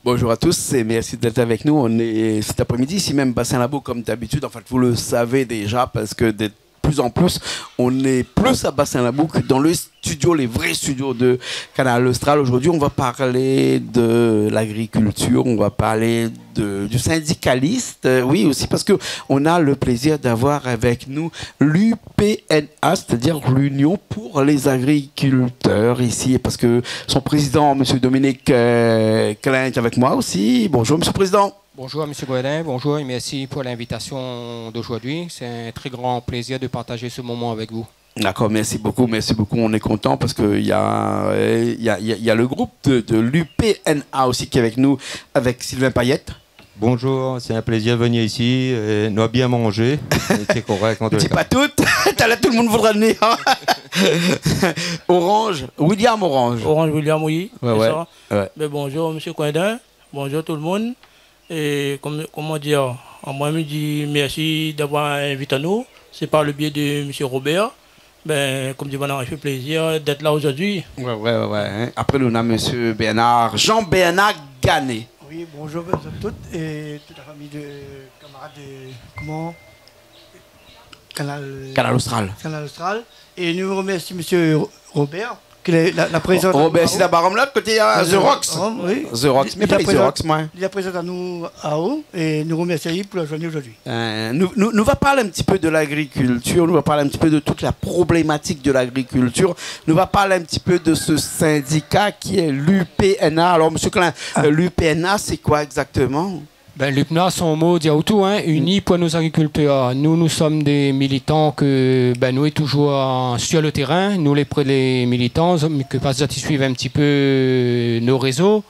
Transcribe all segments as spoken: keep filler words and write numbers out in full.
Bonjour à tous et merci d'être avec nous. On est cet après-midi ici même Bassin Labou comme d'habitude. En fait, vous le savez déjà parce que de plus en plus, on est plus à Bassin Labou que dans le studio, les vrais studios de Kanal Austral. Aujourd'hui, on va parler de l'agriculture, on va parler de, du syndicaliste, euh, oui, aussi parce que on a le plaisir d'avoir avec nous l'U P N A, c'est-à-dire l'Union pour les agriculteurs ici, et parce que son président, monsieur Dominique, euh, Klein, est avec moi aussi. Bonjour, monsieur le président. Bonjour, monsieur Gredin. Bonjour et merci pour l'invitation d'aujourd'hui. C'est un très grand plaisir de partager ce moment avec vous. D'accord, merci beaucoup, merci beaucoup. On est content parce que il y a, euh, il y a, il y a, il y a le groupe de, de l'U P N A aussi qui est avec nous, avec Sylvain Payet. Bonjour, c'est un plaisir de venir ici. Euh, nou la bien manzé. C'est correct, en tout cas. Dis pas tout. Talèr tout le monde voudra venir. Orange, William Orange. Orange William, oui, ouais, c'est ça. Ouais. Mais bonjour, monsieur Coindin. Bonjour tout le monde. É kom, koman dir, amoin mi di mèrsi d'avoir invit anou. Sé par le biais de monsieur Robert. Ben, kom di, voilà, i fé plézir d'èt la zordi. Ouais, ouais, ouais, ouais, hein. Apré, nou néna monsieur Bernard, Jean-Bernard Ganet. Oui, bonjour à toutes et toute la famille de camarades de, comment ? Kanal, Kanal Austral. Kanal Austral. É nou remèrsi monsieur Robert, ke la, la, la prézant anou. Robert, si la baram la, koté, euh, The Rocks. Rocks, oui. The Rocks, mi fé The Rocks, moin. Li la prézant anou, é nou remèrsi ali pou la zourné zordi. Euh, nou, nou, nou va parl in ti pé de lagrikiltir, nou va parl in ti pé de tout la problématik de lagrikiltir, nou va parl in ti pé de se sindika ki lé l'U P N A. Alor, monsieur Klein, euh, l'U P N A, sé koi égzaktoman ? Ben, l'U P N A, son mo i di aou tout, hein, Unis pour nos agriculteurs. Nous, nous sommes des militants que, ben, nou lé toujour sur le terrain, nou lé pré dé militants, ke paske zot i suiv in ti pé nos réseaux.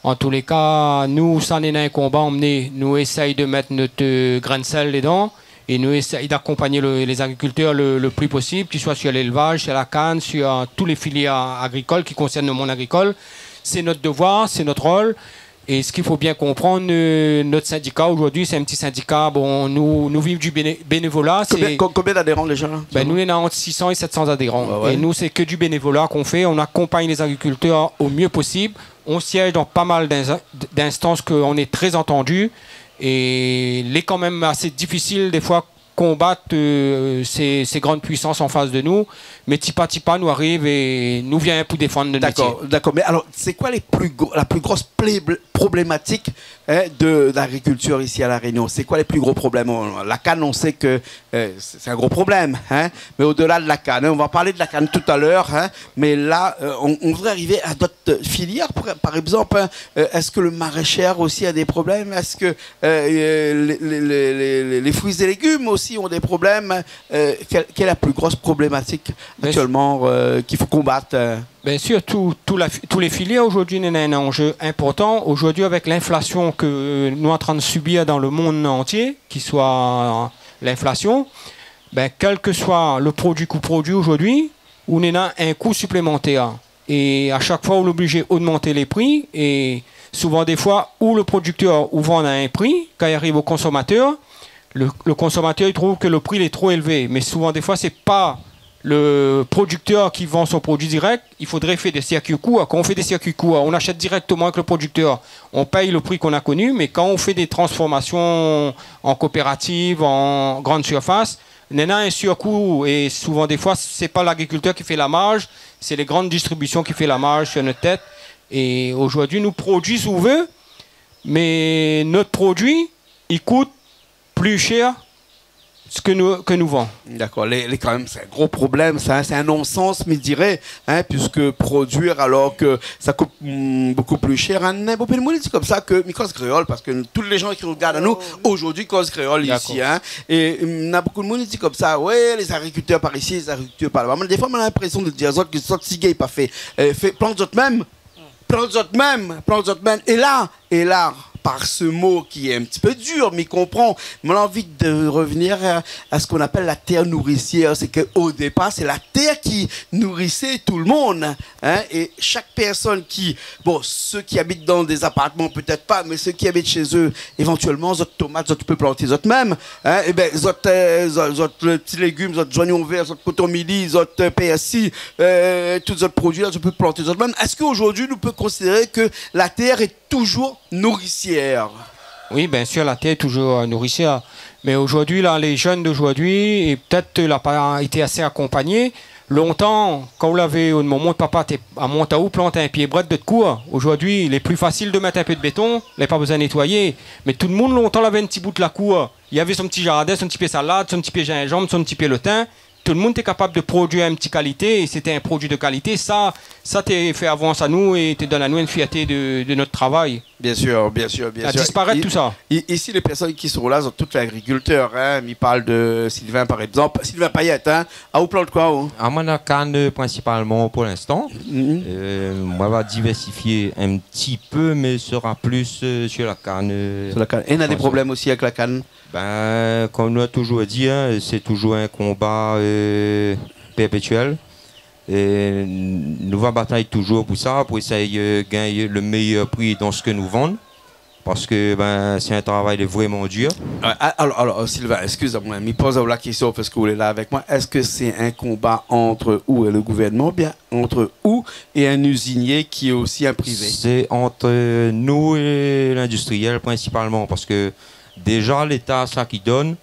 En tous les cas, nou, sa néna in konba, nou, nou éséy de mèt nout, euh, grin d'sèl dedan, é nou éséy d'akonpagn le, les agriculteurs le, le plus possible, ki soi sur l'élevage, sur la canne, sur, euh, tout lé filièr agrikol ki konsèrn le monn agrikol. Sé nout devoir, sé nout rol. É sak i fo bien konprann, euh, nout sindika zordi, sé in ti sindika, bon, nou, nou viv du béné-, bénévola. Konbien, sé ko-, konbien d'adéran déza, la ? Ben, nou néna ant six cents et sept cents adérans. Ouais, ouais. É nou, sé ke du bénévola k'nou fé. Nou akonpagn les agriculteurs au mieux possible. Nou sièj dan pa mal d'in-, d'instans ke nou lé tré antandu. É lé kan mèm asé difisil défoi konbat, euh, sé, sé gran puisans an fas de nou, mé tipa tipa nou ariv é nou vien pou défann nout métié. Dakor, dakor. Mé alor, sé koi lé pli gro, la pli gro plé-, problématik, hein, de lagrikiltir isi La Rényon ? Sé koi lé pli gro problèm ? La kann, nou sé ke, euh, sé, sé in gro problèm, hein, mé odela de la kann, hein, nou va parl de la kann talèr, hein, mé la, euh, nou, nou voudré ariv a d'ot filièr, par, par égzanp, hein, euh, èske le maraîcher osi na dé problèm ? Èske euh, euh, les, les, les, les, les, les fruits et légumes aussi ont des problèmes. Euh, quelle, quelle est la plus grosse problématique actuellement, euh, qu'il faut combattre, euh ? Ben, sur tout, tout la fi-, tout lé filièr zordi néna in anzé inportan. Zordi, avèk l'inflasion ke, euh, nou lé antrin de subir dan le monn antié, ki soi l'inflasion, ben, kèl ke soi le produi k'ou produi zordi, ou néna in kou siplémantèr. É a shak foi, ou lé oblizé ogmant lé pri. É souvan défoi, ou le produktèr ou vann a in pri, kan i ariv o konsomatèr, le, le konsomatèr i trouv ke le pri lé tro élvé. Mé souvan défoi, sé pa le produktèr ki vann son produi dirèk. I fodré fé dé sirkui kour. Kan nou fé dé sirkui kour, nou ashèt dirèktoman avèk le produktèr. Nou pèy le pri ke nou la koni, mé kan nou fé dé transformasion an koopérativ, an grann sirfas, néna in sirkou, é souvan défoi, sé pa lagrikiltèr ki fé la marz, sé lé grann distribision ki fé la marz sur nout tèt. É zordi, nou produi, si ou vé, mé nout produi, i kout pli shèr ke nou, ke nou vann. Dakor, lé, lé kan mèm, sé in gro problèm, sa, sé in non-sans, mi diré, hein, puisque produire alors que ça coûte, mm, beaucoup plus cher, hein. Néna bonpé d'moun i di konmsa ke mi koz kréol, paske tout lé zan ki rogard anou zordi i koz kréol isi, hein. É, mm, néna bonpé d'moun i di konmsa, ouais, les agriculteurs par ici, les agriculteurs par là-bas. Mé défoi, moin néna l'inprésion de dir azot ke zot, si zot i gingn pa fé, euh, fé, plant zot mèm, plant zot mèm, plant zot mèm. É la, é la, par ce mot qui est un petit peu dur, mi konpran. Mé moin la anvi de revenir à, à ce qu'on appelle la terre nourricière. C'est que au départ, c'est la terre qui nourrissait tout le monde, hein, et chaque personne qui, bon, ceux qui habitent dans des appartements, peut-être pas, mais ceux qui habitent chez eux, éventuellement, zot tomat, zot i pé planté zot mèm, hein, é bin, zot, euh, zot, zot, le ti légim, zot zoignon vèr, zot koton mili, zot, euh, pèrsi, euh, tout zot produi la, zot i pé planté zot mèm. Est-ce qu'aujourd'hui, nou pé considérer que la terre est toujours nourricière ? Oui, bien sûr, la terre est toujours, euh, nourricière. Mais aujourd'hui, là, les jeunes d'aujourd'hui, et peut-être la pa été assez accompagnés. Lontan, kan ou lavé, euh, momon, papa té amont aou plant in pié brèd dan out kour. Aujourd'hui, il est plus facile de mettre un peu de béton, lé pa bezoin nétoiyé. Mais tout le monde, lontan, lavé in ti bout la kour. Lavé son ti zardin, son ti pié salad, son ti pié zinzanm, son ti pié lotin. Tout le monde té kapab de produir in ti kalité, é sété in produi de kalité. Sa, sa té fé avans anou é té donn anou in fierté de, de nout travay. Bien sûr, bien sûr, bien sûr. Ça disparaît tout ça. I-, i-, ici, les personnes qui sont là, zot tout lé agriculteurs, hein. Mi parl de Sylvain, par exemple. Sylvain Payet, hein. Ah, ou plant koi, ou ? Ah, moin, la kann, euh, principalement pour l'instant. Mhm. Euh, moin va diversifier un petit peu, mais sera plus, euh, sur la canne, euh, Sur la canne. Et on a des problèmes aussi avec la canne. Ben, comme nou la toujours di, hein, c'est toujours un combat, euh, perpétuel. É nou va batay toujours pou sa, pou éséy, euh, gagn le meilleur prix dans ce que nou vann. Parce que, ben, c'est un travail de vraiment dur. Ouais, a-, alors, alors, Sylvain, excuse-moi, mi poz aou la question parce que ou lé la avec moi. Est-ce que c'est un combat entre ou et le gouvernement, ou bien entre ou et un usinier qui est aussi un privé ? C'est entre, euh, nous et l'industriel principalement, parce que déjà, l'État, sa ki donn,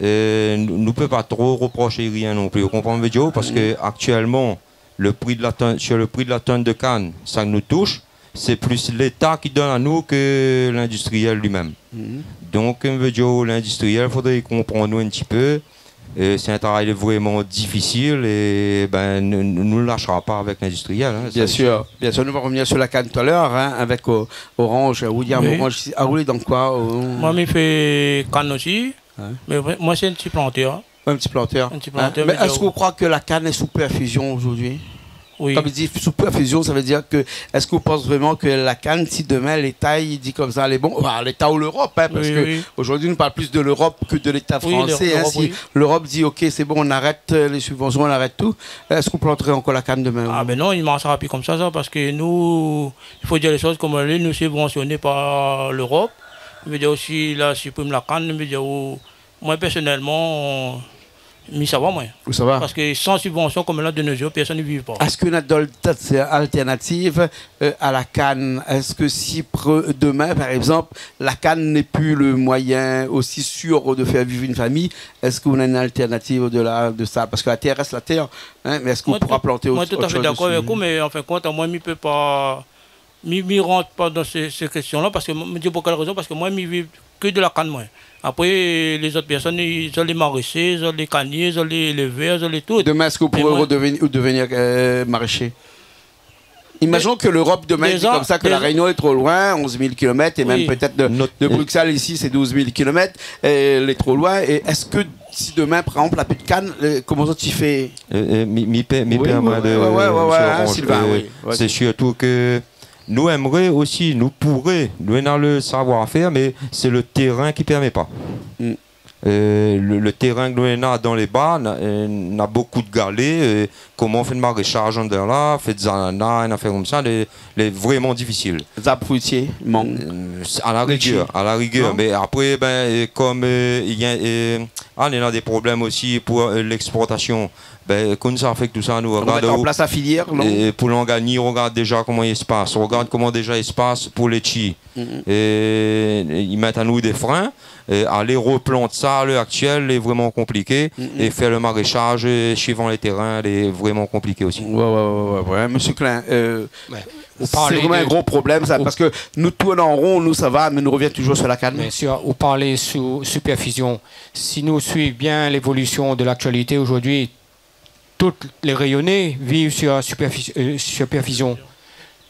euh, nou, nou pé pa tro reprosh rien non plus. Ou konpran, mi vé dir, parce que actuellement, le prix de la tonne, sur le prix de la tonne de canne, sa nou toush, c'est plus l'État ki donn anou que l'industriel lui-même. Mhm. Donc, mi vé dir, l'industriel, fodré i konprann anou un petit peu. Et c'est un travail vraiment difficile et, ben, nou, nou, nou lâchera pas avec l'industriel, hein, ça, c'est sûr. Bien sûr, bien sûr. Nou va revenir sur la canne tout à l'heure, hein, avec, euh, Orange, William Orange. Oui. Ah, ou lé dan koi, euh ? Moin, mi fé kann aussi. Ouais. Mé moin, moin, sé in ti plantèr. Un petit planteur. Un petit planteur, hein. Mais est-ce que vous croyez que la canne est sous perfusion aujourd'hui ? Oui. Kan i di sous perfusion, ça veut dire que, est-ce que vous pensez vraiment que la canne, si demain l'État i di konmsa, lé bon, enfin, l'État ou l'Europe, hein, parce que aujourd'hui, on parle plus de l'Europe que de l'État français, hein, si l'Europe dit, OK, c'est bon, on arrête, euh, les subventions, on arrête tout, est-ce que vous planterez encore la canne demain ? Oui, oui, oui. Ah ben non, i marshra pi konmsa, sa, parce que nous, il faut dire les choses comme elles sont, nous subventionnés par l'Europe. Je veux dire aussi, la supprime la canne, je veux dire, ou Moin, pèrsonèlman, mi sava, moin. Ou sava ? Parske san sibvansion, konm la, de nos jours, pèrsone i viv pa. Èske néna d'alternativ, euh, à la canne ? Èske si pre-, demain, par exemple, la canne n'est plus le moyen aussi sûr de faire vivre une famille, èske néna une alternative au-delà de ça ? Parce que la terre reste la terre, hein, mais est-ce qu'on pourra planter autre chose dessus ? Moin, tout, moin tout à fait dakor avèk ou, mé an fin de kont, moin, mi pé pa Mi, mi rant pa dan sé, sé késtion-la, parske mi, mi di pou kèl rézon, parske moin, mi viv ke de la kann, moin. Apré, lézot pèrsone, i, zot lé marésé, zot lé kanié, zot lé élvèr, zot lé tout. Demain, est-ce que vous pourrez redevenir, ou devenir, euh, maraîcher ? Imaginons que l'Europe demain dit comme ça que La Réunion est trop loin, onze mille kilomètres, et même peut-être de, de Bruxelles ici, c'est douze mille kilomètres, et elle est trop loin. Et est-ce que si demain, par exemple, la pli de canne, euh, comment ça tu fais ? Euh, euh, mi, mi pé, mi pé, moin, de, ouais, ouais, ouais, Monsieur Orange, Sylvain, euh, oui, vas-y. C'est surtout que Nou èmré osi, nou pouré, nou néna le savoir-faire, mé sé le térin ki pèrmé pa. Mm. Euh, le, le térin ke nou néna dan lé ba, na, euh, na bokou de galé, euh, koman fé de maréshaj andan la, fé de zanana, in afèr konmsa, lé, lé vréman difisil. Zab fritié, mang. Euh, sé a la rigèr, a la rigèr. Non. Mé apré, ben, euh, konm, euh, i gingn, euh, ah, néna dé problèm osi pou, euh, lèksportasion. Ben, konmsa, avèk tousa, nou rogard mèt an plas la filièr, non ? É pou langani, rogard déza koman i spas. Rogard koman déza i spas pou létshi. Mhm. É i mèt anou dé frin. É alé replant sa, a lèr aktièl, lé vréman konpliké. Mhm. É fé le maréshaj, euh, suivan lé térin, lé vréman konpliké osi. Ouais, ouais, ouais, ouais, ouais. Monsieur Klein, euh, c'est vraiment un gros problème, ça, parce que nous tournons en rond, nous, ça va, mais nous revient toujours sur la canne. Bien sûr, ou parl su, su perfusion. Si nou suiv bien lévolusion de l'aktialité zordi, tout lé Rényoné viv su perfi-, euh, su perfuzion.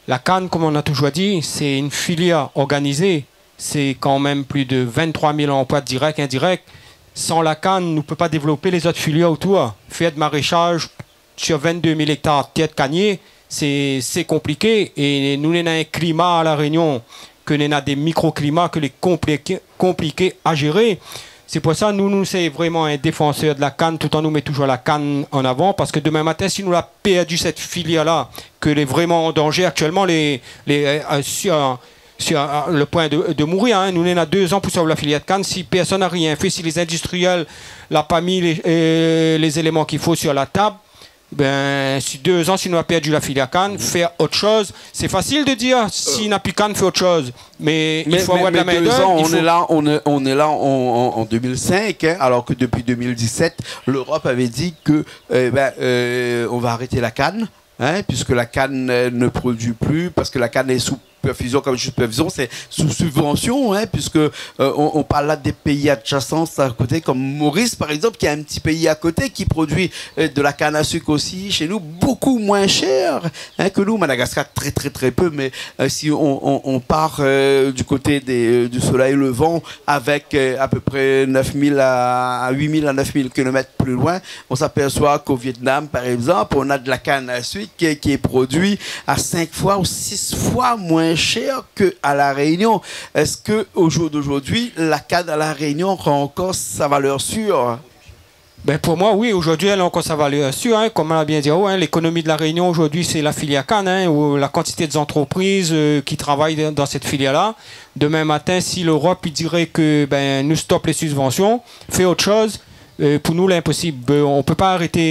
La kann, konm nou la touzour di, sé in filièr organizé. Sé kan mèm plis de vingt-trois mil anploi dirèk, indirèk. San la kann, nou pé pa dévlopé lézot filièr otour. Fé de maréshaj su vingt-deux mil éktar tèr de kanié, sé, sé konpliké. É nou néna in klima a La Rényon ke néna dé mikroklima ke lé konpliké, konpliké a jéré. Sé pou sa, nou, nou, sé vréman in défansèr de la kann, tout an nou mèt toujour la kann an avan, parske domin matin, si nou la pèrdi sèt filièr-la, ke lé vréman an danjé aktièlman, lé, lé, euh, sur, sur, euh, le poin de, de mourir, hein. Nou néna dé zan pou sov la filièr de kann. Si pèrsone na rien fé, si lé zindistrièl la pa mi lé, euh, lé zéléman k'i fo sur la tab, bin, si dé zan, si nou la pèrdi la filièr kann, fé ot shoz. Sé fasil de dir, si na pi kann, fé ot shoz. Mé i fo avoir de la min-d'œuvre, i fo... Mais, mais, mais deux ans, on est là, on est, on est là en, en, en deux mille cinq, hein, alors que depuis deux mille dix-sept, l'Europe avait dit que, eh ben, euh, on va arrêter la canne, hein, puisque la canne, euh, ne produit plus, parce que la canne est sous perfusion, quand je dis sous perfusion, c'est sous subvention, hein, puisque, euh, on, on parle là des pays adjacents à côté, comme Maurice, par exemple, qui est un petit pays à côté, qui produit, euh, de la canne à sucre aussi, chez nous, beaucoup moins cher, hein, que nous. Madagascar, très, très, très peu, mais, euh, si on, on, on part, euh, du côté des, euh, du soleil levant, avec, euh, à peu près neuf mille à, à huit mille à neuf mille kilomètres plus loin, on s'aperçoit qu'au Vietnam, par exemple, on a de la canne à sucre qui est, qui est produit à cinq fois ou six fois moins cher qu'à La Réunion. Est-ce que, au jour d'aujourd'hui, la canne à La Réunion a encore sa valeur sûre ? Ben, pou moin, oui, zordi, èl na ankor sa valèr sir, hein, konm nou la bien di, oh, hein, lékonomi de La Rényon zordi, sé la filièr kann, hein, ou la kantité de zantrepriz, euh, ki travay dan, dan sèt filièr-la. Domin matin, si Lorop i diré ke, ben, nou stop lé sibvansion, fé ot shoz, euh, pou nou, lé inposib. Euh, nou pé pa arété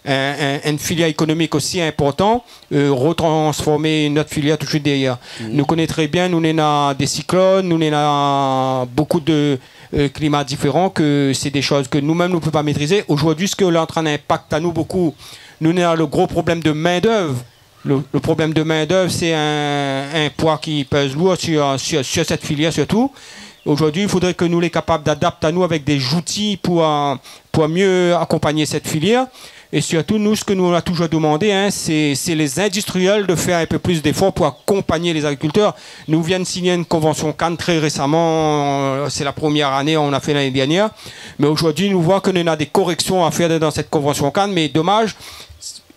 in, in, in filièr ékonomik osi inportan, euh, retransformé in ot filièr tout de suit dèrièr. Mhm. Nou koné trè bien, nou néna dé siklone, nou néna bokou de, euh, klima diféran, ke sé dé shoz ke nou mèm nou pé pa métrizé. Zordi, sak lé antrin inpakt anou bokou, nou néna le gro problèm de min-d'èv. Le, le problèm de min-d'èv, sé in, in poi ki pèz lour sir, sir, sir sèt filièr sirtou. Zordi, i fodré ke nou lé kapab d'adapt anou avèk dé zouti pou, euh, pou myé akonpagn sèt filièr. É sirtou, nou, sak nou la touzour domandé, hein, sé, sé lé zindistrièl de fèr in pé plis d'éfor pou akonpagn lé zagrikiltèr. Nou vien sign in konvansion kann trè résaman, euh, sé la promièr ané, nou la fé lané dèrnièr. Mé zordi, nou voi ke nou néna dé korèksion a fèr dan, dan sèt konvansion kann, mé domaz,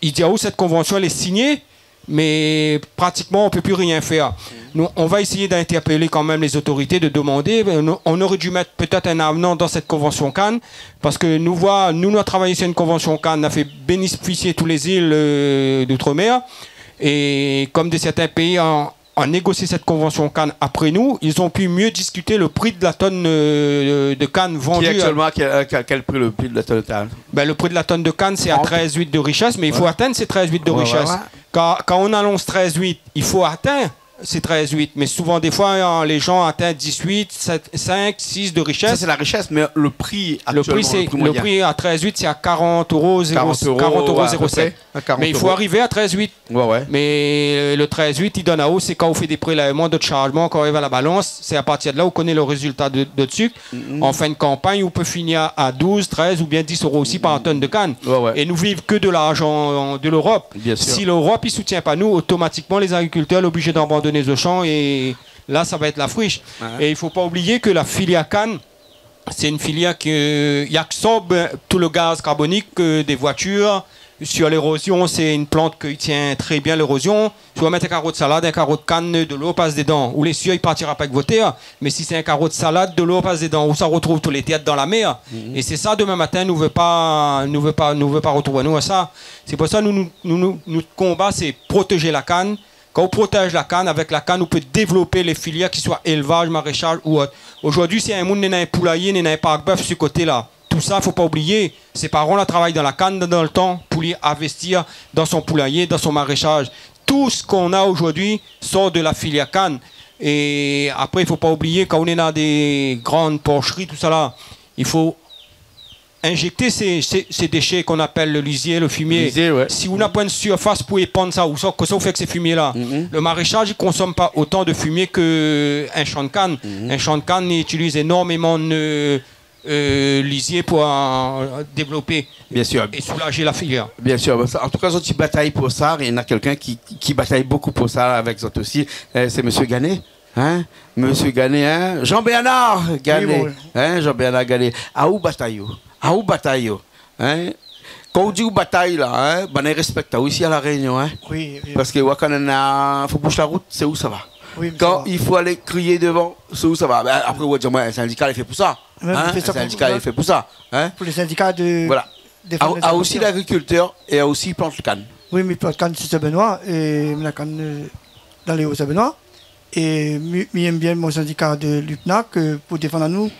i di aou, sèt konvansion, èl lé signé, mé pratikman, nou pé pi rien fèr. Nou, nou va éséyé d'intèrpélé kanmèm lé zotorité, de domandé, euh, nou, nou noré di mèt pétèt in avenan dan sèt konvansion kann, parske nou voi, nou, nou la travay sir in konvansion kann, nou la fé bénéfisié tout lé zil, euh, d'outre-mer, é konm de sèrtin péi an, an négosié sèt konvansion kann apré nou, zot la pi myé diskité le pri de la tonn, euh, de kann vandu. Ki aktièlman, a kèl, a kèl, kèl pri le pri de la tonn de kann ? Ben, le pri de la tonn de kann, sé a trèz uit de richès, mé i fo atinn sé trèz uit de richès. Kan, kan nou anons trèz uit, i fo atinn sé trèz uit. Mé souvan, défoi, hein, lé jan i atinn dizuit, sèt, sink, sis de richès. Sa, sé la richès, mé le pri aktièlman, le pri moiyin. Le pri a trèz uit, sé a karant éro zéro, karant éro, karant éro zéro sèt. Ouais, a pé pré. A karant éro. Mé i fo arivé a trèz uit. Ouais, ouais. Mé, euh, le trèz uit, i donn aou, sé kan ou fé dé prélèvman, de sharzman, kan ou ariv a la balans, sé a partir de la ou koné le rézilta de, de sik. Mhm. An fin de kanpagn, ou pé fini a, a douz, trèz oubien dis éro osi par tonn de kann. Ouais, ouais. É nou viv ke de larzan de Lorop. Bien sir. Si Lorop i soutien pa nou, otomatikman, lé zagrikiltèr lé oblizé d'abandonn zot shan é la, sa va èt la frish. Ouais. É i fo pa oublié ke la filièr kann, sé in filièr ke, euh, i absorb tout le gaz karbonik, euh, dé voitir. Sir lérozion, sé in plant ke i tien trè bien lérozion. Si ou mèt in karo de salad, in karo de kann, dolo i pas dedan. Ou lé sir, i partira pa èk votèr. Mé si sé in karo de salad, dolo i pas dedan, ou sa artrouv tout lé tèr dan la mèr. Mhm. É sé sa, domin matin, nou vé pa, nou vé pa, nou vé pa artrouv anou a sa. Sé pou sa, nou, nou, nou, nou, nout konba, sé protézé la kann, Kan ou protèz la kann, avèk la kann, ou pé dévlopé lé filièr, ki soi élvaz, maréshaz ou ot. Zordi, si in moun néna in poulayé, néna in park bèf su koté-la, tout sa, fo pa oublié, sé paran la travay dan la kann dan, dan le tan pou li invèstir dan son poulayé, dan son maréshaz. Tout sak nou néna zordi sort de la filièr kann. É apré, fo pa oublié, kan ou néna dé gran porshri, tout sa la, i fo injèkté sé, sé, sé déshé k'nou apèl le lizié, le fimié. Lizié, ouais. Si ou na poin in sirfas pou épann sa, ou sa, kosa ou fé èk sé fimié-la ? Mhm. Le maréshaz, i konsom pa otan de fimié ke in shan de kann. Mhm. In shan de kann, i itiliz énormeman de, euh, lizié pou, euh, dévlopé é soulaz la filièr. Bien sir. Bien sir. An tou ka, zot i batay pou sa. Néna kèlkin ki, ki batay bokou pou sa avèk zot osi. Euh, sé Mésyé Ganet. Hein ? Mésyé Ganet, hein ? Jean-Bernard Ganet. Oui, bon. Hein, Jean-Bernard Ganet. Aou batay, ou. Aou batay, ou. Hein ? Kan ou di ou batay la, hein, banna i rèspèk aou isi a La Rényon, hein ? Oui, oui. Parske ou kan néna, fo boush la rout, sé ou sa va. Oui, mé kan sa va. I fo alé kriyé dovan, sé ou sa va. Bin, apré, ou va dir, moin, in sindika lé fé pou sa. Mé in sindika lé fé pou sa, in. Pou lé sindika de défann lé agrikiltèr. Voilà. A, a osi lagrikiltèr é a osi plant kann. Oui, mi plant kann si Sin-Benoi, é mi na kann, euh, dan lé O Sin-Benoi. É mi, mi èm bien mon sindika de l'UPNA ke pou défann anou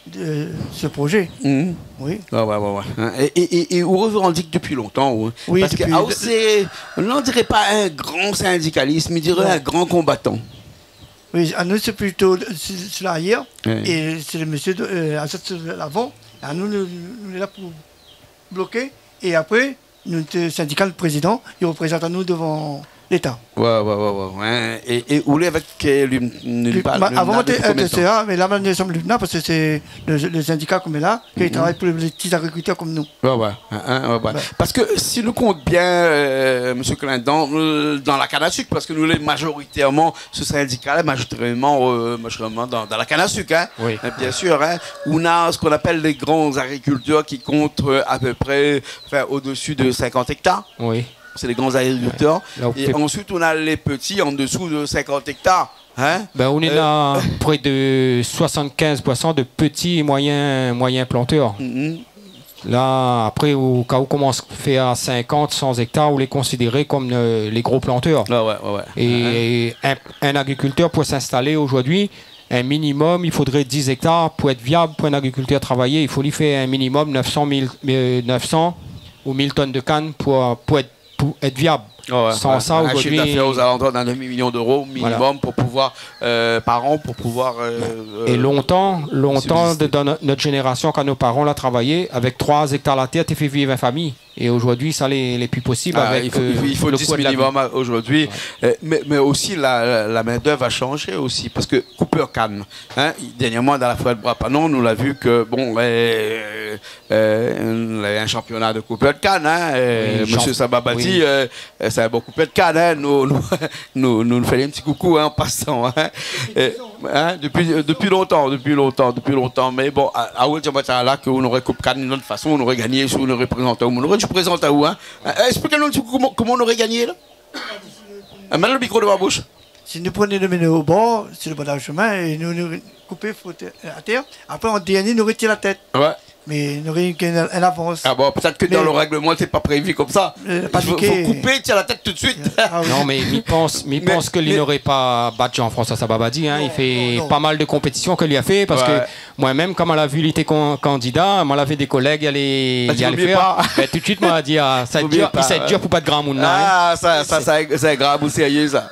de se projé. Mhm. Oui. Ouais, ouais, ouais, ouais. In, é, é, é, é ou revandik dopi lontan, ou, in. Oui, dopi... Parske, a, ou sé, on diré pa in gran sindikalis, mi diré in gran konbatan. Non. Oui, anou, sé plito, sé, sé laryèr, é sé le mésyé de, euh, Azot, sé lavan. Anou, nou, nou lé la pou bloké, é apré, nou, té sindika, le prézidan, i reprézant anou dovan Léta. Ouais, ouais, ouais, ouais, ouais. É, é ou lé avèk, euh, l'UM-, l'UMPA, l'UMNA dopi konbien d'tan ? Avan, moin té, euh, té C A, mé la, moin lé sir l'UPNA parske sé le, le sindika konm la, ki travay pou lé, lé ti agrikiltèr konm nou. Ouais, ouais. In, in, ouais, ouais. Parske si nou kont bien, euh, mésyé Clindan, dan, euh, dan la kann a sik, parske nou lé majoritèrman sou sindika-la, majoritèrman, euh, majoritèrman dan, dan la kann a sik, in. Oui. Euh, bien sir, in. Ou na sak i apèl lé gran agrikiltèr ki kont, euh, a pé pré, anfin, o-desi de sinkant éktar. Oui. Sé lé gran agrikiltèr. Ouais. La, ou... É ansuit, ou na lé pti an desou de sinkant éktar, in. Bin, ou na pré de soisant-kinz pour san de pti é moiyin, moiyin plantèr. Mhm. La, apré, ou, kan ou komans fé sinkant, san éktar, ou lé konsidéré konm, euh, lé gro plantèr. Ah ouais, ouais, ouais. É in, in agrikiltèr pou sinstalé zordi, in minimòm, i fodré dis éktar pou èt viab, pou in agrikiltèr travayé, i fo li fé in minimòm nèf san, mil, euh, nèf san ou mil tonn de kann pou, pou èt pou èt viab. Ah ouais, ouais. San sa, zordi, in shif d'afèr ozalantour d'in demi-milyon d'éro minimòm pou pouvoir, euh, par an, pou pouvoir, euh, euh, sibsisté. Voilà. É lontan, lontan, de, dan no-, nout zénérasion, kan nout paran la travay, avèk troi éktar la tèr, té fé viv in famiy. É zordi, sa lé, lé pi posib avèk, euh, le kou de la vi. Ah, i fo, i fo, i fo dis minimòm zordi. Ouais. Euh, mé, mé osi, la, la, la min d'èv la shanjé osi, parske koupèr kann, in, dèrnièrman, dan la foré de Bras-Panon, nou la vi ke, bon, euh, Euh, in, in shanpiona de koupèr de kann, in, euh, oui, mésyé Sababati, oui, euh, euh, sé in bon koupèr de kann, in. Nou, nou, nou, nou fé in ti koukou, in, an pasan, in. Euh, in, dopi, euh, dopi lontan, dopi lontan, dopi lontan. Mé bon, a, a, ou di amoin sa la ke ou noré koup kann d'in ot fason, ou noré gingné, si ou noré prézant aou, ou noré di prézant aou, in. Euh, èksplik anou in ti kou koman, koman ou noré gingné, la. Euh, mèt le mikro dovan out boush. Si nou pran le mèm bor, si le bor la shomin, é nou, nou koupé, fot, euh, atèr. Apré, an dèrnié, nou rétir la tèt. Ouais. Mé nou noré in, in avans. Ah bon, pétèt ke dan le règleman, sé pa prévi konmsa. Mé, euh, pa indiké. I fo, fo koupé, tir la tèt tout de suit. Ah oui. Non, mé mi pans, mi pans ke li noré pa bat Jean-François Sababati, in. Non, non. I fé pa mal de konpétision ke li la fé, parske moin mèm, kan moin la vi li té kan-, kandida, moin lavé dé kolèg i alé, i alé fé. Ah, ti oubli pa. Mé tout de suit, moin la di, ah, sa va èt dir, sa va èt dir pou bat gramoun la, in. Ah, sa, sa, sa, sé grav, sérié, sa.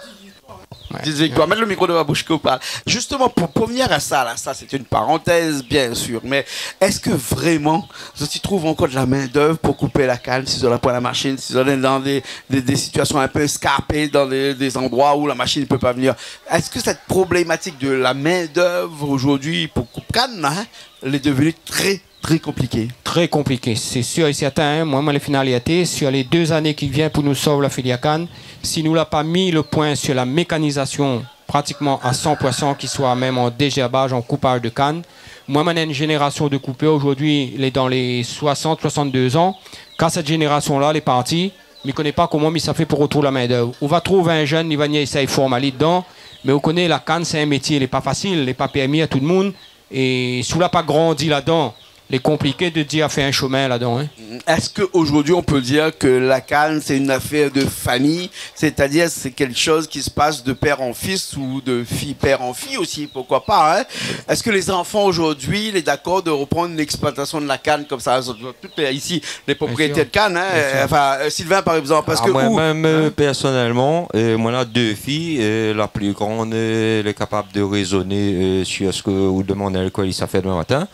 Ouais. Dis Victoire, mèt le mikro dovan out boush ke ou parl. Zistoman, pou, pou vnir a sa, la, sa, sé in parantèz, bien sir, mé èske vréman zot i trouv ankor de la min d'èv pou koupé la kann, si zot la pran la mashine, si zot lé dan dé, dé, dé sitiasion in pé éskarpé, dan dé, dé zandroi ousa la mashine i pé pa vnir ? Èske sèt problématik de la min d'èv zordi pou koup kann, in, lé devni trè trè konpliké. Trè konpliké, sé sir é sèrtin, in. Moin, moin lé fine alèrté, sir lé dé zané ki vien pou nou sov la filièr kann, si nou la pa mi le poin sir la mékanizasion, pratikman a san pour san, ki soi mèm an dézèrbaz, an koupaz de kann. Moin, moin néna in zénérasion de koupèr zordi, lé dan lé soisant, soisant-dé zan. Kan sèt zénérasion-la lé parti, mi koné pa koman mi sa fé pou rotrouv la min d'èv. Ou va trouv in jenn, li va vni éséy form ali dedan, mé ou koné, la kann, sé in métié, lé pa fasil, lé pa pèrmi a tout le moun. É si ou la pa grandi ladan, lé konpliké de dir fé in shomin ladan, in. Est-ce qu'aujourd'hui, on peut dire que la canne, c'est une affaire de famille, c'est-à-dire c'est quelque chose qui se passe de père en fils ou de fille, père en fille aussi, pourquoi pas, hein ? Est-ce que les enfants aujourd'hui, il est d'accord de reprendre l'exploitation de la canne comme ça ? Tout est ici, les propriétaires de canne, hein, euh, enfin, euh, Sylvain, par exemple, parce que... Ah, moin mèm, euh, pèrsonèlman, euh, moin néna dé fiy, euh, la pli grann, euh, èl lé kapab de rézoné, euh, sir sak ou demann aèl kosa li sa fé domin matin.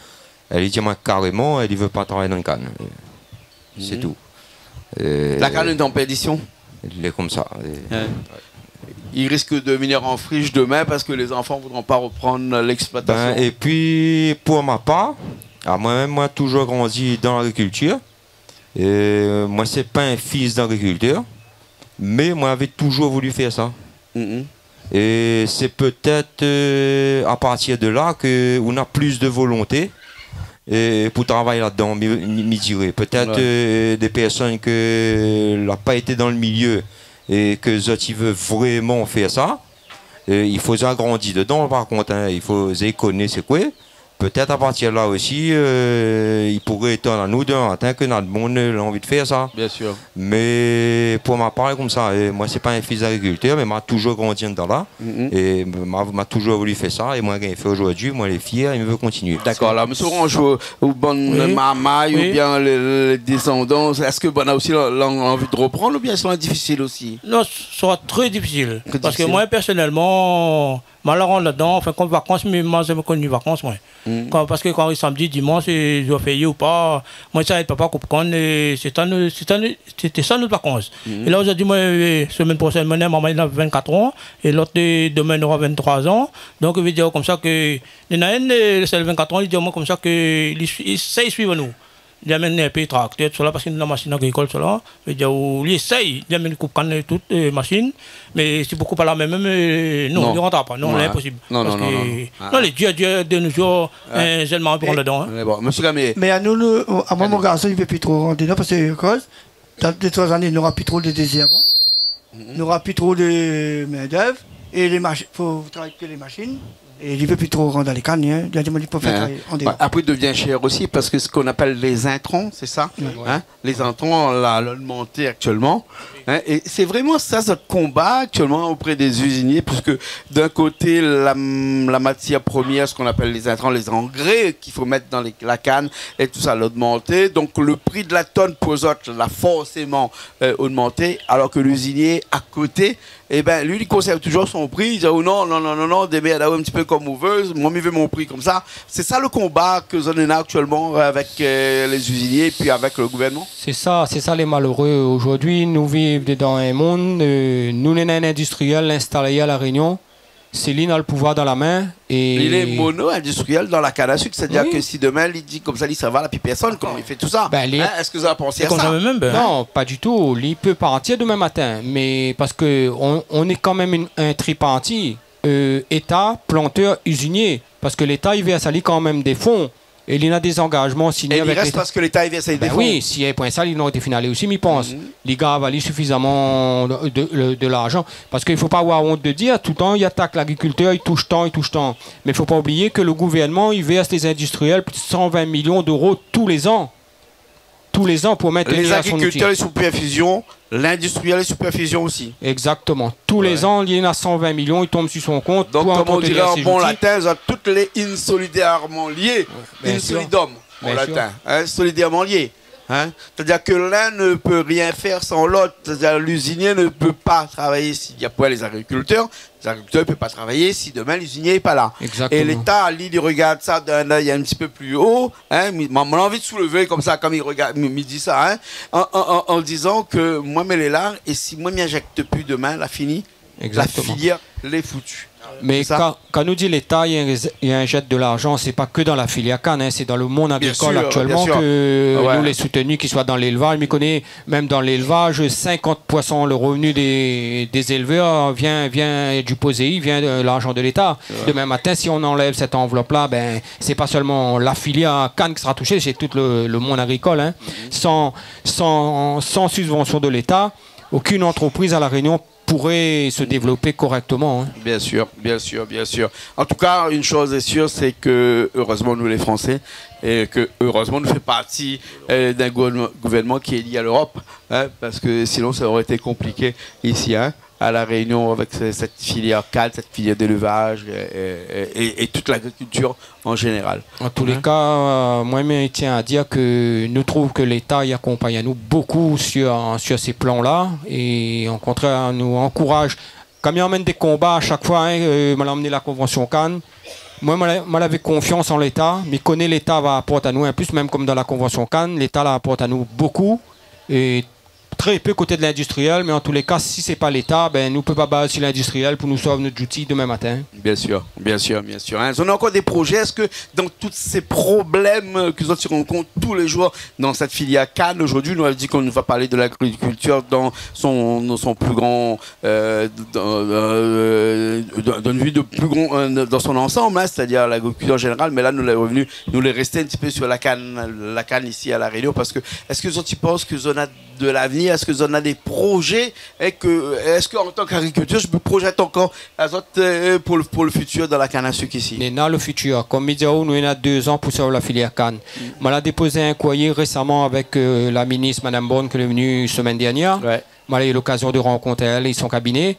Èl i di amoin karéman, èl i vé pa travay dan la kann. Sé tou. La canne est en perdition. Lé konmsa. Ouais. Il risque de devenir en friche demain parce que les enfants voudront pas reprendre l'exploitation. Ben, épi, pou ma par, a, moin mèm, moin la toujour grandi dan lagrikiltir. É moin sé pa in fis d'agrikiltèr, mé moin lavé toujour voulu fé sa. É sé pétèt, euh, a partir de la ke ou néna plis de volonté, é pou travay ladan, mi, mi, mi diré. Pétèt, euh, dé pèrsone ke la pa été dan le milié é ke zot i vé vréman fé sa, Euh, i fo agrandi dedan, par kont, hein, i fo zé koné sé koué. Pétèt a partir la osi, euh, i pouré étann anou demin matin ke nout moun, euh, la anvi de fèr sa. Bien sûr. Mé pou ma par, konmsa, euh, moin sé pa in fis d'agrikiltèr, mé ma toujour grandi andan la. Mhm. É ma, ma toujour voulu fèr sa, é moin la gingn fèr zordi, moin lé fièr, é mi vé kontinié. D'accord, alor, mésyé Orange, ou, ou bann marmay, oui, oubien lé, lé désandan, èske banna osi la, la anvi de reprann, oubien sé difisil osi ? Non, sra tré difisil. Tré difisil. Parske moin, pèrsonèlman, ma la rant ladan, anfin, kan vakans, mé ma zamé koni vakans, moin. Hmm. Kan, parske kan samdi, dimansh, é zour férié ou pa, moin sa èd papa koup kann, é sé sa nou, sé sa nou, sété sa nout vakans. Hmm. É la, zordi, moin, euh, semèn proshèn, mon marmay néna vinn-kat an, é lot, euh, domin nora vinn-troi an. Donk, i vé dir konmsa ke, néna inn, euh, sèl vinn-kat an, li di amoin konmsa ke li sui-, li éséy suiv anou. Li amenn in pé traktèr, tousala, parske nou néna mashine agrikol, tousala. Vé dir, ou, li éséy, li amenn koup kann, tout, euh, mashine. Mé si pou koup a la min mèm, euh, non, li rantra pa. Non, lé inposib. Non, non, non, non. Parske, non, lé dir, dir de nos jours, in jenn marmay pou rant ladan, hein. Mé bon, mésyé Gamier. Mé anou, nou, amoin, mon garson, li vé pi tro rant dedan, parske, akoz, dan dé-troi zané, nora pi tro de dézèrban. Mhm. Nora pi tro de min-d'èv. É lé mash-, fo travay ke lé mashine. É li vé pi tro rant dan lé kann, hein. Li la di amoin li préfèr travay an déor. Apré, i devien shèr osi parske sak i apèl lé zintran, sé sa, hein ? Lé zintran, la, la ogmanté aktièlman, hein. É sé vréman sa, se konba aktièlman opré dé izinié, puiske d'in koté, la, la matièr promièr, sak i apèl lé zintran, lé zangré k'i fo mèt dan lé, la kann é tousa, la ogmanté. Donk, le pri de la tonn pou zot la forséman, euh, ogmanté, alor ke lizinié a koté, é bin, li, li konsèrv toujour son pri, li di, oh non, non, non, non, non, démèrd aou in ti pé konm ou vé, moin, mi vé mon pri konmsa. Sé sa le konba ke zot néna aktièlman avèk, euh, lé izinié épi avèk le gouvèrnman ? Sé sa, sé sa lé maléré. Zordi, nou viv dan in monn, euh, nou néna in indistrièl instalé a La Rényon, sé li néna le pouvoir dan la min, é li lé mono-indistrièl dan la kann a sik, sétadir ke si domin li di konmsa, li sava, la pi pèrsone, koman li fé tousa ? Bin, li... Hein, èske zot la pansé a sa ? Non, pa ditou. Li pé partir domin matin, mé parske on, on lé kan mèm in, in triparti, euh, Éta, plantèr, izinié. Parske Léta, li vèrs ali kan mèm dé fon. É li néna dé zangazman signé avèk Léta. É li rès parske Léta i vèrs ali dé fon. Bin oui, si i navé poin sa, li noré été fine alé osi, mi pans. Mhm. Li gav ali sifizaman de, de, de larzan. Parske i fo pa avoir ont de dir, toultan, i atak lagrikiltèr, i toush tan, i toush tan. Mé fo pa oublié ke le gouvèrnman, li vèrs lé zindistrièl plis de san vin milion d'éro tou lé zan. Tou lé zan pou mintnir son zouti. Lé zagrikiltèr, lé superfizion, lindistrièl é superfizion osi. Exactement. Tou lé zan, li néna san vin milion, i tonm si son kont pou antretenir sé zouti. Donk, konm i di an bon latin, zot tout lé insolidèrman lié. Ouais, bien sûr. In solidum, an latin. Hein, solidèrman lié. Hein ? Sétadir ke l'un ne peut rien faire sans l'autre. Sétadir, lizinié ne pé pa travay si na poin lé zagrikiltèr. Lé zagrikiltèr i pé pa travay si domin lizinié lé pa la. Exactement. É Léta, li, li rogard sa d'in èy in ti pé pli o, hein, mi, moin, moin la anvi de soulévé konmsa, konm li rogard, mi, mi di sa, hein, an, an, an, an dizan ke moin, mi lé la, é si moin, mi injèk pi domin, la fini, la filièr lé foutu. Exactement. Mé kan, kan nou di Léta, li injèt de larzan, sé pa ke dan la filièr kann, hein, sé dan le monn agrikol aktièlman ke nou lé soutenu, k'i soi dan lélvaz, mi koné Mèm dan lélvaz, sinkant pour san le revenu dé, dé zélvèr vien, vien du POSEI, vien de larzan de Léta. Ouais. Domin matin, si on anlèv sèt anvlop-la, bin, sé pa sèlman la filièr kann ki sra toushé, sé tout le, le monn agrikol, hein. Mhm. San, san, san subvansion de Léta, okinn antrepriz a La Rényon pouré se dévlopé korèkteman, hein. Bien sûr, bien sûr, bien sûr. En tout cas, une chose est sûre, c'est que, heureusement, nous les Français, et que, heureusement, nous faisons partie, euh, d'un gouvernement, gouvernement qui est lié à l'Europe, hein, parce que sinon, ça aurait été compliqué ici, hein, à La Réunion, avec ce, cette filière canne, cette filière d'élevage, et, et, et, et toute l'agriculture en général. An tou lé ka, euh, moin, mi tien a dir ke nou trouv ke Léta i akonpagn anou bokou sur, sur sé plan-la. É o kontrèr, nou ankouraz. Kan mi amenn dé konba a shak foi, hein, euh, moin la amenn la konvansion kann. Moin, moin la, moin lavé konfians an Léta. Mi koné Léta va aport anou in plis, mèm konm dan la konvansion kann, Léta la aport anou bokou. É tré pé koté de lindistrièl, mé an tou lé ka, si sé pa Léta, bin, nou pé pa baz si lindistrièl pou nou sov nout zouti domin matin. Bien sûr, bien sûr, bien sûr. Hein, zot néna ankor dé projé. Est-ce que dans tous ces problèmes, euh, que zot i rankont tous les jours dans cette filière canne, aujourd'hui, nou la di ke nou va parl de l'agriculture dans son, dans son plus grand, euh, dans, euh, dans, dans une vue de plus grand, euh, dans son ensemble, hein, c'est-à-dire l'agriculture en général, mais là, nou lé revenu, nou lé resté un petit peu sur la canne, la canne ici à La Réunion, parce que est-ce que zot i pans ke zot néna de l'avenir Èske zot néna dé projé, é ke, èske an tan k'agrikiltèr, zot i pé projèt ankor azot, euh, pou le, pou le fitir dan la kann a sik isi ? Néna le fitir. Kom mi di aou, nou néna dé zan pou sèrv la filièr kann. Mm. Moin la dépoz in kourié résaman avèk, euh, la minis, madam Borne, ke lé vni semèn dèrnièr. Ouais. Moin la u lokazion de rankont èl é son kabiné.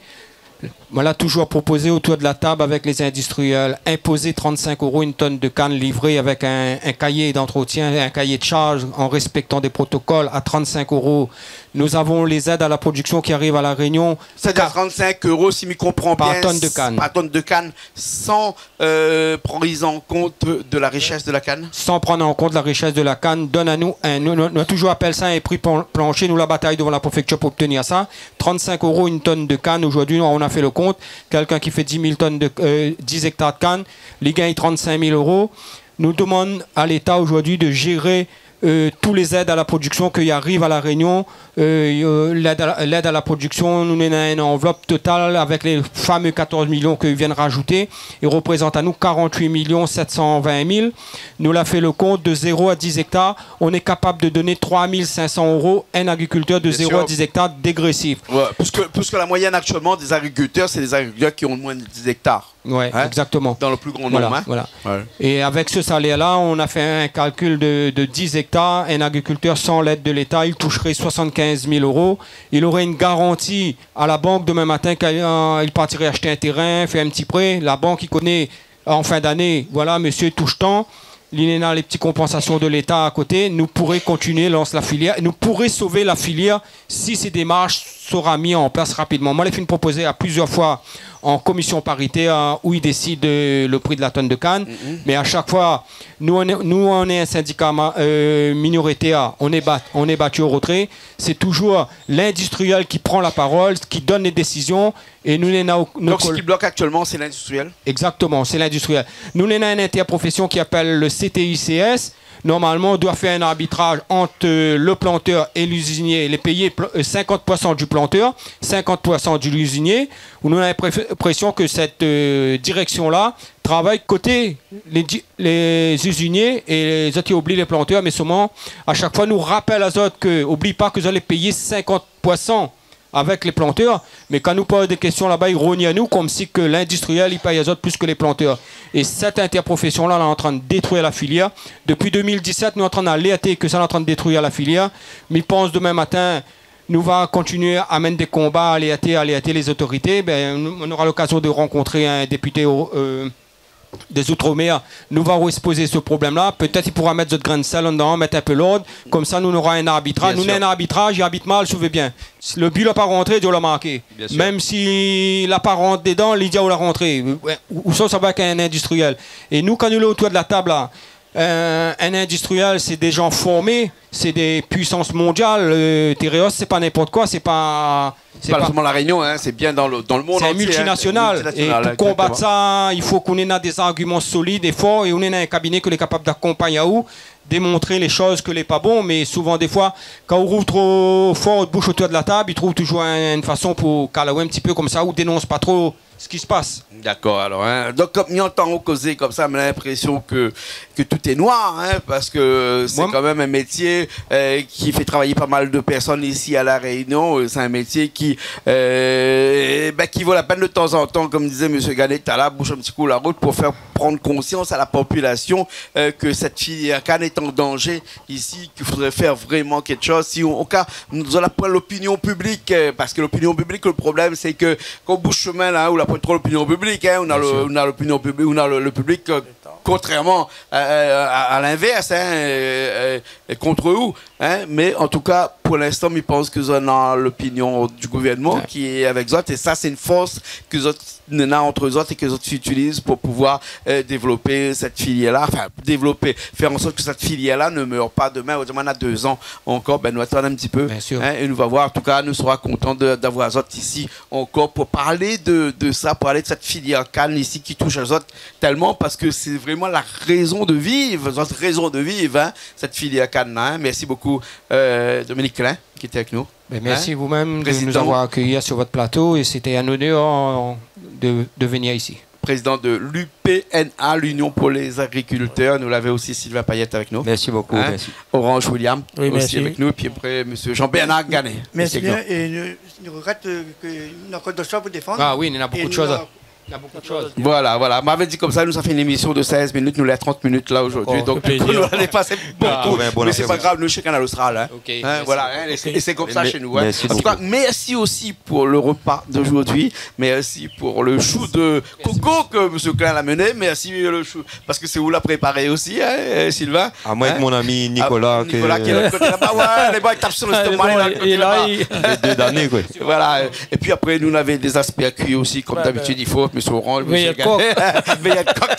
Moin la toujour propozé otour de la tab avèk lé zindistrièl, inpozé trant-sink euro in tonn de kann livré avèk in, in kayé d'antrotien, in kayé de sharz, an rèspèktan dé protokol a trant-sink euro. Nou avon lé zèd a la prodiksion ki ariv a La Rényon. Sétadir trant-sink euro, si mi konpran bien, par tonn de kann. Par tonn de kann, san euh, prise en compte de la richesse de la canne ? San pran an kont la richès de la kann, donn anou in, nou, nou, nou la toujour apèl sa in pri plan-, planshé, nou la batay dovan la préfèktir pou obtenir sa. Trant-sink euro in tonn de kann, zordi, nou, nou la fé le kont, kèlkin ki fé dis mil tonn de, euh, dis èktar de kann, li gingn trant-sink mil euro. Nou demann a Léta zordi de jéré euh, tout lé zèd a la prodiksion ki ariv a La Rényon, euh, euh, lèd a la, lèd a la prodiksion, nou néna in anvlop total avèk lé famé katorz milion ke i vien rajouté, i reprézant anou karant-uit milion sèt san vin mil. Nou la fé le kont de zéro a dis èktar, nou lé kapab de doné troi mil sink san euro in agrikiltèr de zéro a dis èktar dégrésif. Bien sûr. Ouais, puisque, puisque la moyenne actuellement des agriculteurs, c'est des agriculteurs qui ont moins de dix hectares. Ouais, exactement. Hein ? Dans le plus grand nombre, hein ? Voilà, voilà. Ouais. Et avec ce salaire-là, on a fait un calcul de, de dix hectares. Un agriculteur, sans l'aide de l'État, il toucherait soixante-quinze mille euros. Il aurait une garantie à la banque demain matin qu'il, euh, il partirait acheter un terrain, faire un petit prêt. La banque, il connaît, en fin d'année, voilà, monsieur touche tant. Li néna lé ti konpansasion de l'État a koté, nou pouré kontinié lans la filièr, nou pouré sové la filièr si sé démarsh sera mis en place rapidement. Moin la fine propozé a plizièr foi an komision paritèr, euh, ousa i désid, euh, le pri de la tonn de kann. Mhm. Mé a shak foi, nou, nou lé, nou lé in sindika ma-, euh, minoritèr, nou lé bat-, nou lé bati o retré. Sé toujour l'indistrièl ki pran la parol, ki donn lé désizion. É nou néna, nou... Donc, ce qui bloque actuellement, c'est l'industriel ? Exactement, c'est l'industriel. Nou néna in intèrprofésion ki apèl le C T I C S. Normalman, i doi fé in arbitraj ant, euh, le plantèr é l'izinié, lé péyé pl-, euh, cinquante pour cent du planteur, cinquante pour cent de l'izinié. Nou néna l'inprésion ke sèt, euh, direksion-la travay koté lé di-, lé izinié é zot i oubli lé plantèr, mé solman, a shak foi, nou rapèl azot ke, oubli pa ke zot lé péyé cinquante pour cent avèk lé plantèr, mé kan nou poz dé késtion laba, i rogn anou konmsi ke l'indistrièl i pèy azot plis ke lé plantèr. É sèt intèrprofésion-la, la, lé antrin détrui la filièr. Dopi deux mille dix-sept, nou lé antrin alèrté ke sa lé antrin détrui la filièr. Mi pans demin matin, nou va kontinié amenn dé konba, alèrté, alèrté lé zotorité. Bin, nou, nou nora lokazion de rankontré in dépité o, euh, dé Zoutre-Mèr, nou va rékspozé se problèm-la. Pétèt i poura mèt zot grin d'sèl andan, mèt in pé lord. Konmsa, nou nora in arbitraj. Bien sûr. Nou néna in arbitraj, i arbit mal, souvé bien. Le bi la pa rantré, i di ou la marké. Bien sûr. Mèm si la pa rant dedan, li di ou la rantré. Ouais, ou, ou sa, sa va èk in indistrièl. É nou, kan nou lé otour de la tab la, euh, in indistrièl, sé dé jan formé, sé dé puisans mondial. Euh, Tereos, sé pa ninport koi, sé pa Sé pa solman La Rényon, hein, sé bien dan le, dan le monn antié, hein. Sé in miltinasional. Miltinasional, exactement. É pou konbat sa, i fo k'ou néna dé zargiman solid é for, é ou néna in kabiné ke lé kapab d'akonpagn aou, démontré lé shoz ke lé pa bon, mé souvan, défoi, kan ou rouv tro for out boush otour de la tab, i trouv toujour in, in fason pou kal aou in ti pé konmsa, ou dénons pa tro sak i spas. Dakor, alor, hein. Donk, kom mi antann aou kozé konmsa, mi na l'inprésion ke ke tout est noir, hein, parce que c'est quand même un métier, euh, qui fait travailler pas mal de personnes ici à La Réunion. Euh, c'est un métier qui, euh, ben, qui vaut la peine de temps en temps, comme disait monsieur Ganet tout à l'heure, boucher un petit coup la route pour faire prendre conscience à la population, euh, que cette filière canne est en danger ici, qu'il faudrait faire vraiment quelque chose. Si on, au cas, nou néna poin l'opinion publique, euh, parce que l'opinion publique, le problème, c'est que kan ou boush shomin la, ou néna poin tro l'opinion publique, hein, ou néna le, ou néna l'opinion publique, ou néna le, le public, euh, contrairement à, à, à, à l'inverse, hein, euh, euh, contre vous, hein, mais en tout cas, pour l'instant, mi pans ke zot néna l'opinion du gouvernement qui est avec zot, et ça, c'est une force ke zot néna entre zot et ke zot utilize pour pouvoir, euh, développer cette filière-là, enfin, développer, faire en sorte que cette filière-là ne meure pas demain. Autrement, néna deux ans encore, ben, nou atann un petit peu, hein, et nou va voir. En tout cas, nou sera content de, d'avoir zot ici encore pour parler de, de ça, pour parler de cette filière canne ici qui touche azot tellement, parce que c'est vraiment la raison de vivre, zot raison de vivre, hein, cette filière canne, hein. Merci beaucoup, euh, Dominique Klein, qui était avec nous. Ben, merci vous-même de nous avoir accueillis sur votre plateau, et c'était un honneur de, de venir ici. prézidan de l'U P N A, l'Union pour les agriculteurs. Nou lavé osi Sylvain Payet avèk nou. Mèrsi bokou, mèrsi. Orange William osi avèk nou. Épi apré, mésyé Jean-Bernard Ganet. Mèrsi bien. É nou, nou regrèt, euh, ke nou na ankor dot shoz pou défann. Ah oui, nou na bokou de shoz. Voilà, voilà. Mwin lavé di konmsa, nou sa fé in émisyon de sèz minit, nou lé a trant minit la zordi. Donk, nou la dépasé bokou. Mé sé pa grav, nou, shé Kanal Austral, hein. Voilà, hein, é sé konmsa shé nou, hein. An tou ka, mèrsi osi pou le repa d'ozordi. Mèrsi pou le shou de koko ke mésyé Klein la amené. Mèrsi, le shou, parske sé ou la préparé osi, hein, Sylvain. Ah, mwin avèk mon ami Nicolas, Nicolas ki lé de l'ot koté laba. Ouais, lé bon, i tap si lestoma, lé de l'ot koté laba. Lé dé dané, koi. Voilà. Épi apré, nou lavé dé zaspèrkui osi, konm dabitid, i fo, mésyé Orange, mésyé Ganet. Véyèt kok.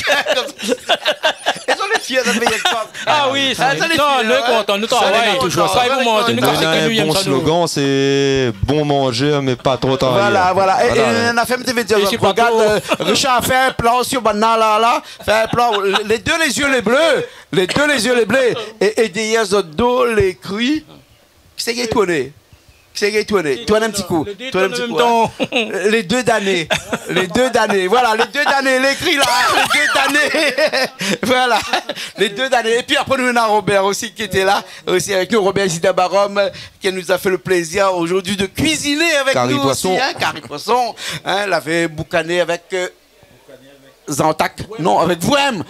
Lé fièr de véyèt kok. Ah oui, sa, non, nou lé kontan, nou travay. Sa, nou lé kontan. Sa, nou lé kontan. Nou néna in bon slogan, sé bon manzé, mé pa tro travay. Voilà, voilà. É, é, na fé in ti vidéo, rogard, euh, Richard, fé in plan si banna la, la. Fé in plan, lé dé, lé zyé lé blé. Lé dé, lé zyé lé blé. É, é dèryèr zot do, lé kri. Kisa i tourn ? Kisa i tourn ? Tourn in ti kou. Tourn in ti kou, hein. Lé dé dané. Lé dé dané. Voilà, lé dé dané. Lé kri la. Lé dé dané. Voilà. Lé dé dané. Épi apré, nou néna Robert osi ki lété la, osi avèk nou. Robert Zida Barom, euh, ki la fé anou le plézir zordi de kuiziné avèk nou osi, hein. Kari poisson. Kari poisson. Hein, lavé boukané avèk, euh, zantak. Non, avèk vwèm.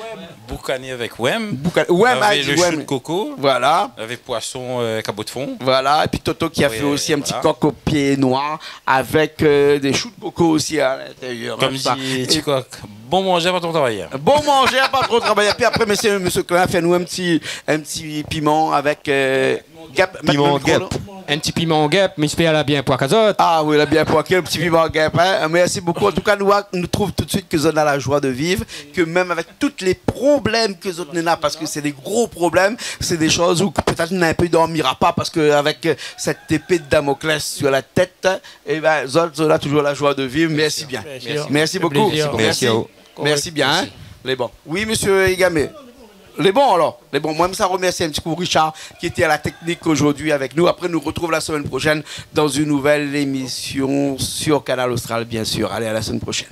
Boukané avèk wèm. Bouka-, wèm, ah, di wèm. Lavé le shou de koko. Voilà. Lavé poisson, euh, kabot fon. Voilà. Épi Toto ki la fé osi in ti kok o pié noir avèk, euh, dé shou de koko osi a l'intérieur, hein, sa. Konm di Tikok, bon manzé, pa tro travay. Bon manzé, pa tro travay. Épi apré, mésyé, mésyé Klein, fé anou in ti, in ti piman avèk, euh, Gèp, piman gèp. In ti piman gèp, mi éspèr la bien pwak azot. Ah oui, la bien pwak, in ti piman gèp, hein. Mèrsi bokou. An tou ka, nou, nou trouv tout suit ke zot néna la joie de vivre, ke mèm avèk tout lé problèm ke zot néna, parske sé dé gro problèm, sé dé shoz ousa pétèt nou néna in pé dormira pa, parske avèk, euh, sèt épé de Damoclès sur la tèt, é bin, zot, zot néna toujour la joie de vivre. Mèrsi bien. Mèrsi bokou. Mèrsi a ou. Mèrsi bien, hein. Lé bon. Oui, mésyé Igamé. Lé bon, alor. Lé bon. Mwin, mi sa remèrsi in ti kou Richard, ki lété a la teknik zordi avèk nou. Apré, nou retrouv la semèn proshèn dan in nouvèl émisyon sur Kanal Austral, bien sûr. Alé, a la semèn proshèn.